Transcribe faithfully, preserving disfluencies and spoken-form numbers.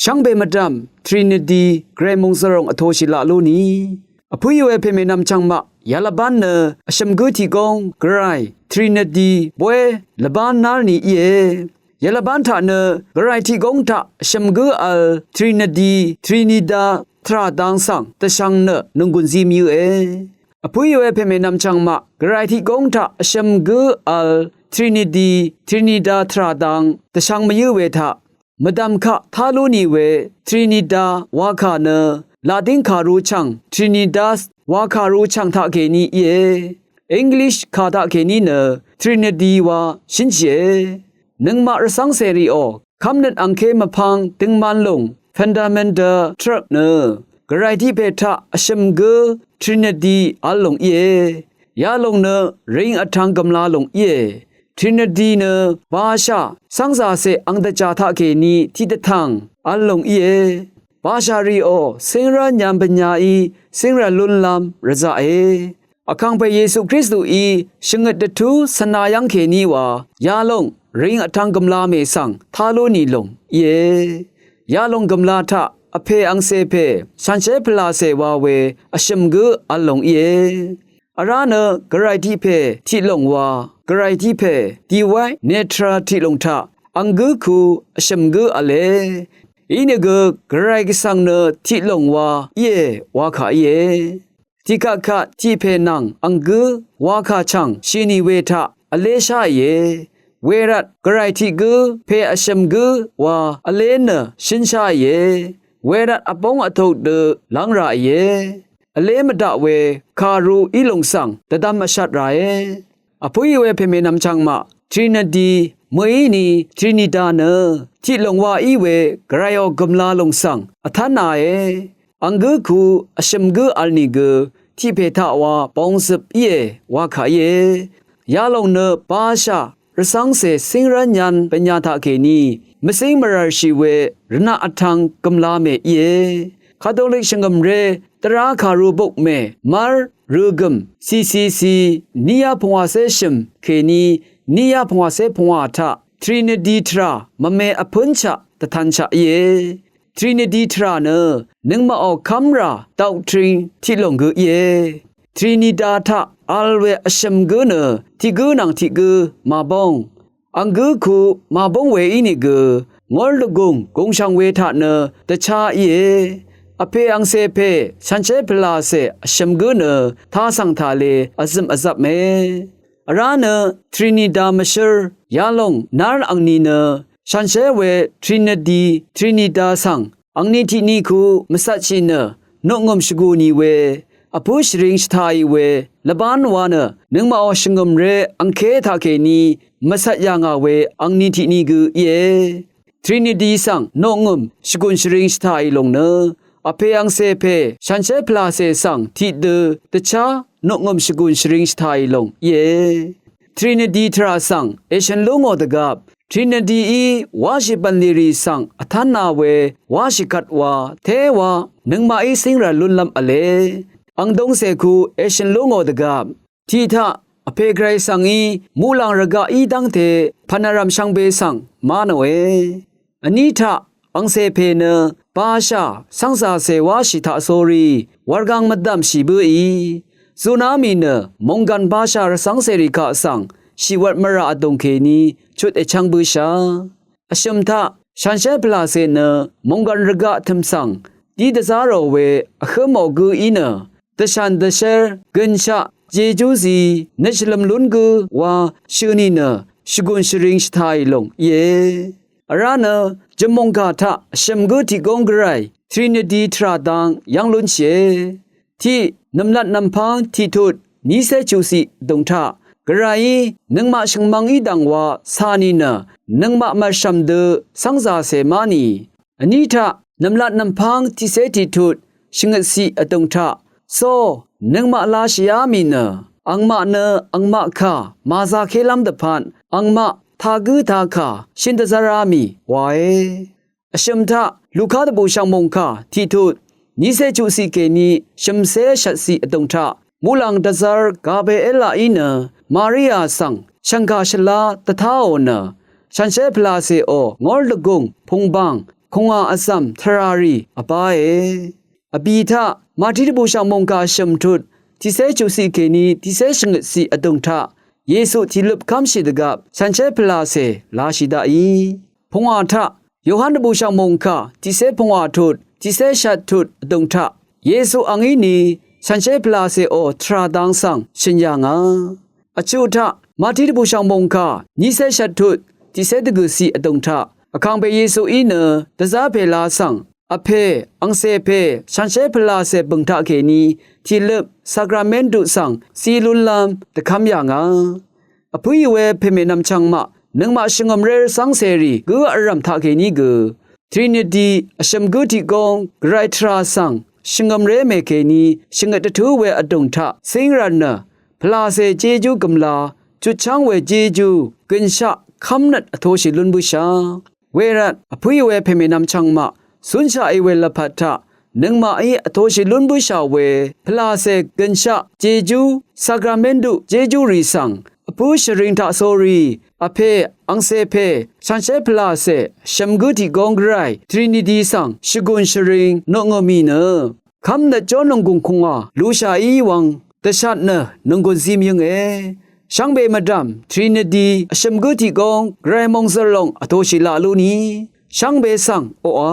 Shvngbe mvdv̀m Trinity Gvray mòngzv̀ròng vtoshì laq lúni. Vpǿí we pèmènvm chvngmaq yalvbán nø vshø̀m gǿ tiq góng Gvray Trinity bóy lvbán nár ni íe. Yalvbán taq nø Gvray tiq góng taq vshø̀m gǿ vl Trinity, Trinita tvrà dang svng dvshvng nø nònggùn zí mvyǿe. Vpǿí we pèmènvm chvngmaq Gvray tiq góng taq vshø̀m gǿ vl Trinity, Trinita tvrà dang dvshvng mvyǿ we taq mvdv̀m kaq tá lú nì we Trinita wa kà nø Latin kàru chv̀ng Trinitas wa kàru chv̀ng taqkèní íe. English kà taqkèní nø Trinity wa shǿnshìe. Nøngmaq rvcv́ng cèrìò kv́mnøt angké mvpvng døngman lòng fundamental truth nø Gvray tiq pè taq vshø̀m gǿ Trinity vl lòng íe. Yalòng nø ring vtvng gø̀mla lòng íe. Trinity nø bashà cv́ngzàcè ang dvjà taqkèní tiqdvtv̀ng vl lòng íe. Bashà rìò cíngrv́n nyv̄m bvnyaí cíngrv̀n lúnlv́m rvzaqe. Vkàngpè Yesu Kristuí shvngøt dvtú svna yv́ng kèní wa yalòng ring vtvng gø̀mla mè svng tá lú nì lòng íe. Yalòng gø̀mla taq vpè angcè pè shànshér pvlàcè wa we vshø̀m gǿ vl lòng íe. Vrá nø Gvray tiq pè tiq lòng wa Gvray tiq pè divine nature tiq lòng taq ang gǿ ku vshø̀m gǿ v̄le. Inìgø Gvray Gvsvng nø tiq lòng wa íe wa kà íe. Tiqkaqkaq tiq pè nvng ang gǿ wa kà chv̀ng shì nì we taq vlé sháìe. Wervt Gvray tiq gǿ pè vshø̀m gǿ wa vlé nø shǿn sháìe. Wervt vbóng vtuk dø lv́ng ràìe. Vlé mvdaq we kàru í lòng svng dvdvm vshat ràe. Vpǿí we pèmènvm chvngmaq Trinity mø̀í ni Trinita nø tiq lòng wa í we Gvrayò gø̀mla lòng svng vtv́nāe. Ang gǿ ku vshø̀m gǿ vl nìgø tiq pè taq wa bongzøp íe wa kà íe. Yalòng nø bashà rvcv́ngcè cíngrv́n nyv̄n bvnya taqkèní mvcíng mvrv̀rshì we rvnaq vtvng gø̀mla mè íe. Katolik shvngø̀mré dvrá kàru bukmè mv́r røgø̀m C C C ní yá pungwàcé shø̀m kèní ní yá pungwàcé pungwà taq Trinity tvrà mvme vpǿnshaq dvtanshaq íe. Trinity tvrà nø nøngmaqò kv́mrà doctrine tiq lòng gø íe. Trinita taq vl we vshø̀m gǿ nø tiq gǿ nvng tiq gǿ màbóng. Ang gǿ ku màbóng we ínìgø ngór dvgùng gùngshv̀ng we taq nø dvchá íe. Vpè angcè pè shànshér pvlàcè vshø̀m gǿ nø tasv̀ng tàle vzø̀m vzvpme. Vrá nø Trinita mvshǿr yalòng nár angni nø shànshér we Trinity, Trinita svng angni tiqni ku mvcvtshì nø noqngø̀m shvgù nì we vpǿ shvring shvtàì we lvbán wa nø nøngmaqò shvngø̀mré angké taqkèní mvcvt yà ngà we angni tiqni gø íe. Trinity svng noqngø̀m shvgùn shvring shvtàì lòng nø vpè angcè pè shànshér pvlàcè svng tiqdø dvchá noqngø̀m shvgùn shvring shvtàì lòng íe. Trinity tvrà svng èshø̀n lú ngò dvgvp Trinityí wáshì bv̀nlì rì svng vtv́nā we wáshì kvt wa téwa nøngmaqí cíngrv̀n lúnlv́m v̄le. Ang dungcè ku èshø̀n lú ngò dvgvp tiq taq vpè Gvray svng í muqlàng rvgaq í dv́ngte pv̀nvrv̀m shvngbe svng má nòe. Vní taq angcè pè nø bashà cv́ngzàcè wáshì taqsórí wurgang mvdv̀mshì bǿì zuná mì nø mònggv̀n bashà rvcv́ngcèrì kaq svng shìwvt mvrà vdùng kèní chut èchv́ng bǿshà. Vshø̀m taq shànshér pvlàcè nø mònggv̀n rvgaq tø̀m svng dí dvzá rò we vhǿ mò gǿ í nø dvshàn dvshér gønshaq jejú zi nøt shvløm lún gǿ wa shø̀ nìnø shvgùn shvring shvtàì lòng íe. Vrá nø jø̀mmòngkà taq vshø̀m gǿ tiq góng Gvray Trinity tvrà dang yv́ng lúnshìe. Tiq nv̀mlat nv̀mpv́ng tiqtut nícé chuqciq vdùng taq Gvrayí nøngmaq shø̀ngmvng í dv̀ng wa cà nìnø nøngmaq mv̀rshv̀m dø cv́ngzàcè má nì. Vní taq nv̀mlat nv̀mpv́ng tiqcé tiqtut shvngøtciq vdùng taq có nøngmaq lashìá mì nø angmaq nø angmaq kà màzakélv́m dvpvt angmaq tagǿ takà shøn dvzv́rá mì wae. Vshø̀m taq Luka dvbù shv̀ngmòngkà tiqtut nícé chuqciq kèní shø̀mcé shvtciq vdùng taq muqlàng dvzv́r Gabrielaqí nø Maria svng shv̀ngkà shvlá dvtáò nø shànshér pvlàcèò ngór dvgùng pùngbàng kùngwà vzv̀m tvràrì vbáe. Vbì taq Màtiq dvbùshv̀ng mòngkà shø̀m tut tiqcé chuqciq kèní tiqcé shvngøtciq vdùng taq Yesu tìløp kv́mshì dvgvp shànshér pvlàcè lashì daqí. Pungwà taq Yohan dvbùshv̀ng mòngkà tiqcé pungwà tut tiqcé shvt tut vdùng taq Yesu angí ni shànshér pvlàcèò tvrà dang svng shø̀n yà ngà. Vchuq taq Màtiq dvbùshv̀ng mòngkà nícé shvt tut tiqcé dvgø̀ciq vdùng taq vkàngpè Yesuí nø dvzá pèla svng vpè angcè pè shànshér pvlàcè bø̀ng taqkèní tìløp sakramentu svng zí lúnlv́m dvkv́m yà ngà. Vpǿì we pèmènvm chvngmaq nøngmaq shvngø̀mré rvcv́ng cèrì gǿ vrv̀m taqkèní gø Triniti vshø̀m gǿ tiq góng gvray tvrà svng shvngø̀mré mèkèní shvngøt dvtú we vdùng taq cíng rvt nø pvlàcè jejú gø̀mla chutchv́ng we jejú gø̀nshaq kv́mnøt vtoshì lún bǿshà. Wervt vpǿì we pèmènvm chvngmaq cúnshaqí we lvpat taq nøngmaqí vtoshì lún bǿshà we pvlàcè gø̀nshaq jejú sakramentu jejú rì svng vpǿ shvring taqsórí vpè angcè pè shànshér pvlàcè shø̀m gǿ tiq góng gvray Triniti svng shvgùn shvring noqngø̀ mì nø kv́mnøt jó nònggùng kùngwà lushà í wvng dvshat nø nònggùn zim yønge. Shvngbe mvdv̀m Triniti vshø̀m gǿ tiq góng gvray mòngzø̀r lòng vtoshì laq lú ni shvngbe svng oqà.